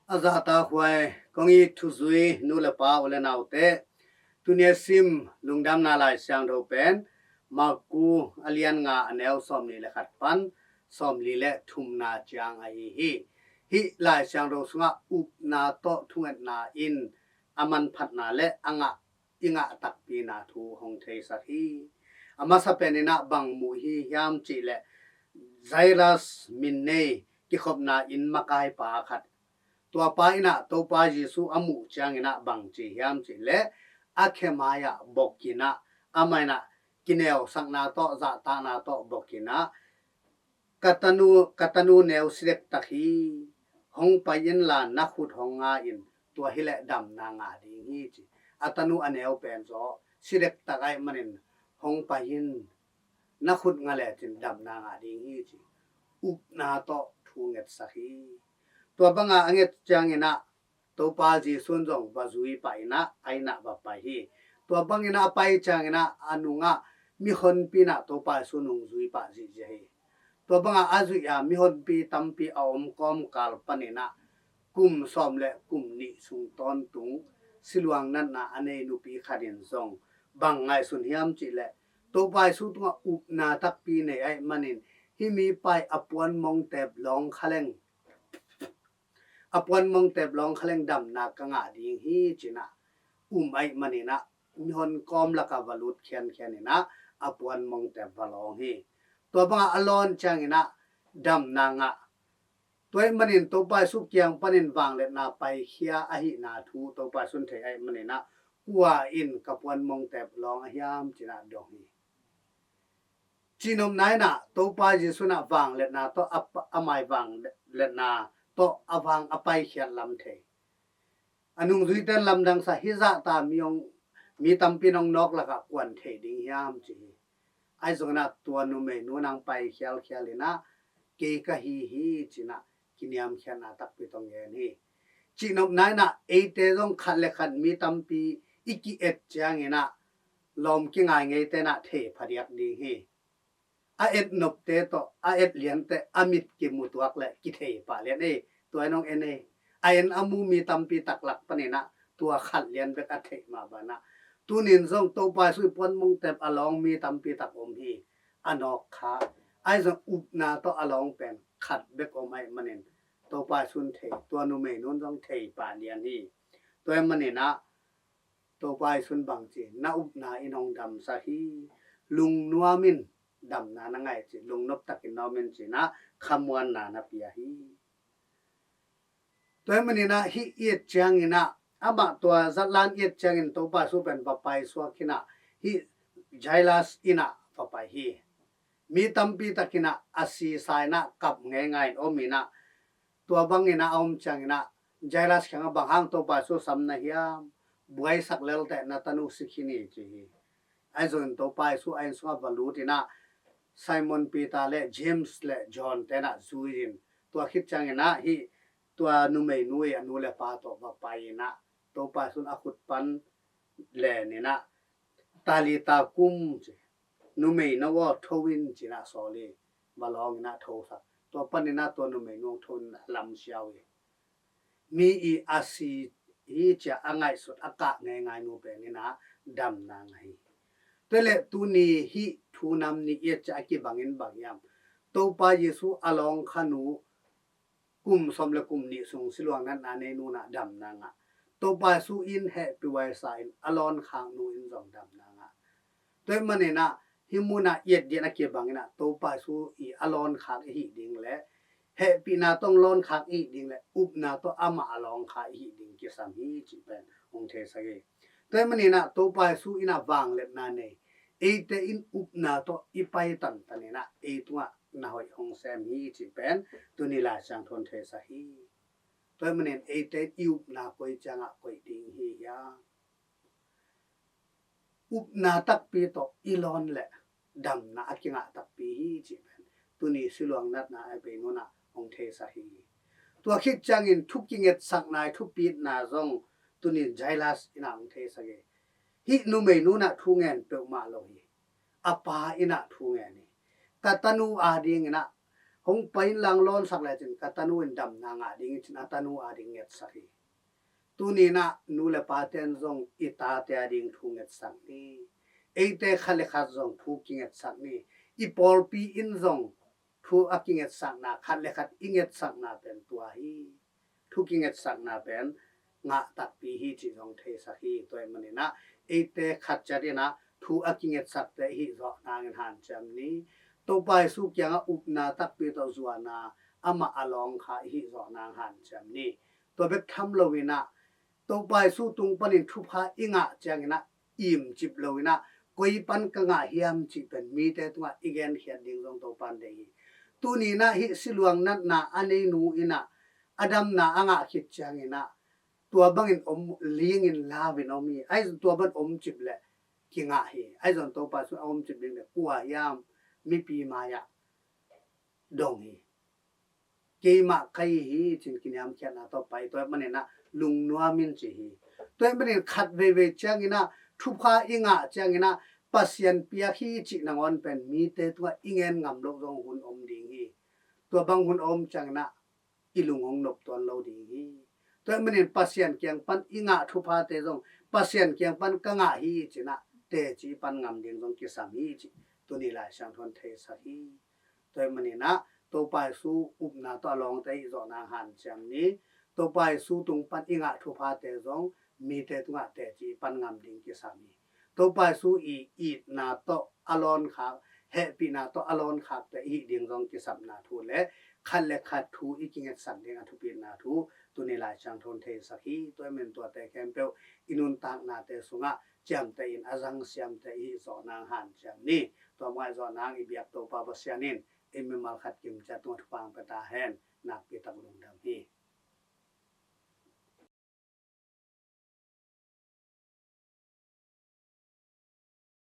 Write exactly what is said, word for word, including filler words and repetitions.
A zahtakhuai kong it thuzui nu le pa u le naute, tuni a sim lungdamna Lai Siangtho pen Marku a lian nga a neu sawmnih le khat pan sawmli le thumna ciang ahi hi. Hih Lai Siangtho sungah upna tawh thungetna in a manphatna le a ngah i ngah takpina thu hong theisak hi. A masa pen inah bang muh hi hiam cihleh, Jairus min nei kikhopna inn makaipa khat, tua pa inah Topa Jesu a muh ciang inah bang ci hiam cihleh, a khe mai-ah bok inah, amah inah kineusakna tawh zahtakna tawh bok inah, ka tanu, ka tanu neu si dektak hi, hong pai inla na khut hong nga in, tua hileh damna ngah ding hi ci. A tanu a neu pen zaw si dektak ahih manin hong pai in, na khut nga lecin damna ngah ding hi ci. Upna tawh thu ngetsak hi. Tua banga a nget ciang inah Topa Jesu in zong va zui pah inah a innah va pai hi. Tua bang inah a pai ciang inah a nungah mihonpi inah Topa Jesu in hong zui pah zihziah hi. Tua banga a zuih a mihonpi tampi a om kawmkal pan inah kum sawm le kum nih sung tawntung siluang natna a nei nupi khat in zong bang ngaihsun hiam cihleh, Topa Jesu tungah upna takpi nei ahih manin hih mipa i a puan mongtep lawng khaleng a puan mongtep lawng khaleng damna ka ngah ding hi ci inah um ahih man inah mihon kawm lakah va lut khiankhian inah a puan mongtep va lawng hi. Tua bangah a lawn ciang inah damna ngah. Tua ahih manin Topa Jesu kiang panin vangliatna paikhia ahihna thu Topa Jesu in thei ahih man inah, kua in ka puan mongtep lawng a hiam ci inah dong hi. Cihnopna inah Topa Jesu inah vangliatna tawh a pa-, a mai vangliatna tawh a vang a paikhiat lam thei. A nungzuite in lamdangsa, hih zahta mi hong, mi tampi in hong nawk lakah kuan thei ding hiam ci hi. Ahi zong inah tua numeinu in hong pai khialkhial inah kei ka hi hi ci inah kiniamkhiatna takpi tawh gen hi. Cihnopna inah eite zong khat le khat mi tampi i ki-et ciang inah lawm kingai ngeite inah thei phadiak ding hi. A et nopte tawh a et liante a mit kimu tuak le kithei pah lian ei. Tua in hong en ei. A en a mu mi tampi tak lak pan inah tua khat lian bek a theih mah banah, tunin zong Topa Jesu i puan mongtep a lawng mi tampi tak om hi. A nawk kha. Ahi zong upna tawh a lawng pen khat bek om ahih manin Topa Jesu in thei, tua numeinu in zong thei pah lian hi. Tua ahih man inah Topa Jesu in bang ci, na upna in hong damsak hi. Lungnuam in, damna na ngah hi ci, lungnop takin na om in ci inah khamuanna na pia hi. Tua ahih man inah hih i et ciang inah, amah tua zatlan i et ciangin Topa Jesu pen va paisuak inah hih Jairus innah va pai hi. Mi tampi tak inah a sisa inah kap ngeingai in om inah, tua bang inah a om ciang inah Jairus kiangah, bang hang Topa Jesu sam na hiam, buaisak lelte na tanu si khin hi ci hi. Ahi zongin Topa Jesu a inn sungah va lut inah Simon Peter le James le John te inah zui in, tua khit ciang inah hih tua numeinu i a nu le pa tawh va pai inah Topa Jesu in a khut pan len inah, Talitha kum ci, numeinu aw, tho in ci inah sawl hi. Va lawng inah thosak. Tua pan inah tua numeinu hong tho in a lamsiau hi. Mi i a si hi ci-a a ngaihsut a kah ngeingai nu pen inah damna ngah hi. Tua leh tuni hih thu nam nih i et ciang a kibangin bang hiam? Topa Jesu a lawngkha nu kum sawm le kum nih sung siluang natna nei nu inah damna ngah. Topa Jesu in hehpih huaisa in a lawnkhak nu in zong damna ngah. Tua ahih man inah hih munah i et ding a kibang inah Topa Jesu i a lawnkhak i hih ding le hehpihna tawh lawnkhak i hih ding le upna tawh amah a lawngkha i hih ding kisam hi cih pen hong theisak hi. Tua ahih man inah Topa Jesu inah vangliatna nei, eite in upna tawh i pai tantan inah ei tungah na hoih hong sem hi cih pen tuni Lai Siangtho in theisak hi. Tua ahih manin eite in i upna koi ciangah koih ding hi hiam? Upna takpi tawh i lawn leh damna a kingah takpi hi cih pen tuni siluang natna a bei nu inah hong theisak hi. Tua khit ciangin thu kingetsakna i thupitna zong tuni Jairus inah hong theisak hi. Hih numeinu inah thu ngen peuhmah lo hi. A pa inah thu ngen hi. Ka tanu ading inah Hong pai inla lawnsak lecin ka tanu in damna ngah ding hi ci-in a tanu ading ngetsak hi. Tuni-in ah nu le pate in zong i tate ading thu ngetsak ni. Eite khat le khat zong thu kingetsak ni. I pawlpi in zong thu a kingetsakna, khat le khat i ngetsakna pen tua hi. Thu kingetsakna pen ngah takpi hi cih zong theisak hi. Tua ahih manin ah eite khat ciat in ah thu a kingetsakte i hih zawh nangin hanciam ni. Topa Jesu kiangah upna takpi tawh zuan a, amah a lawng kha i hih zawh nang hanciam ni. Tua bek tham loin ah Topa Jesu tung panin thupha i ngah ciangin ah imcip loin ah koi pan ka ngah hiam cih pen mite tungah i genkhiat ding zong Topa in deih hi. Tuni-in ah hih siluang natna a nei nu in ah a damna a ngah khit ciangin ah tua bangin om, lingin, lauvin om hi. Ahi zong tua bang omcip leh kingah hi. Ahi zong Topa Jesu a omcip ding leh kua hiam, mipi mai-ah dong hi. Keimah ka hi hi ci-in kiniamkhiatna tawh pai. Tua ahih manin ah lungnuam in ci hi. Tua ahih manin khat veivei ciangin ah thupha i ngah ciangin ah Pasian piak hi cih nangawn pen mite tungah i ngen ngam loh zong hun om ding hi. Tua bang hun a om ciangin ah i lung hong nop tuan lo ding hi. Tua ahih manin Pasian kiang pan i ngah thuphate zong Pasian kiang pan ka ngah hi ci-in ah teci pan ngam ding zong kisam hi cih tuni Lai Siangtho in theisak hi. Tua ahih manin ah Topa Jesu upna tawh a lawngte i hih zawh nang hanciam ni. Topa Jesu tung pan i ngah thuphate zong mite tungah teci pan ngam ding kisam hi. Topa Jesu i itna tawh a lawnkhak, hehpihna tawh a lawnkhakte i hih ding zong kisapna thu le khat le khat thu i kingetsak ding a thupitna thu tuni Lai Siangtho in theisak hi. Tua ahih manin tuate khempeuh i nuntaknate sungah ciamteh in a zang siamte i hih zawh nang hanciam ni. Tua mah i hih zawh nang i biak Topa Pasian in i mimal khat kim ciat tungah thupha hong pia ta hen. Nakpi tak lungdam hi.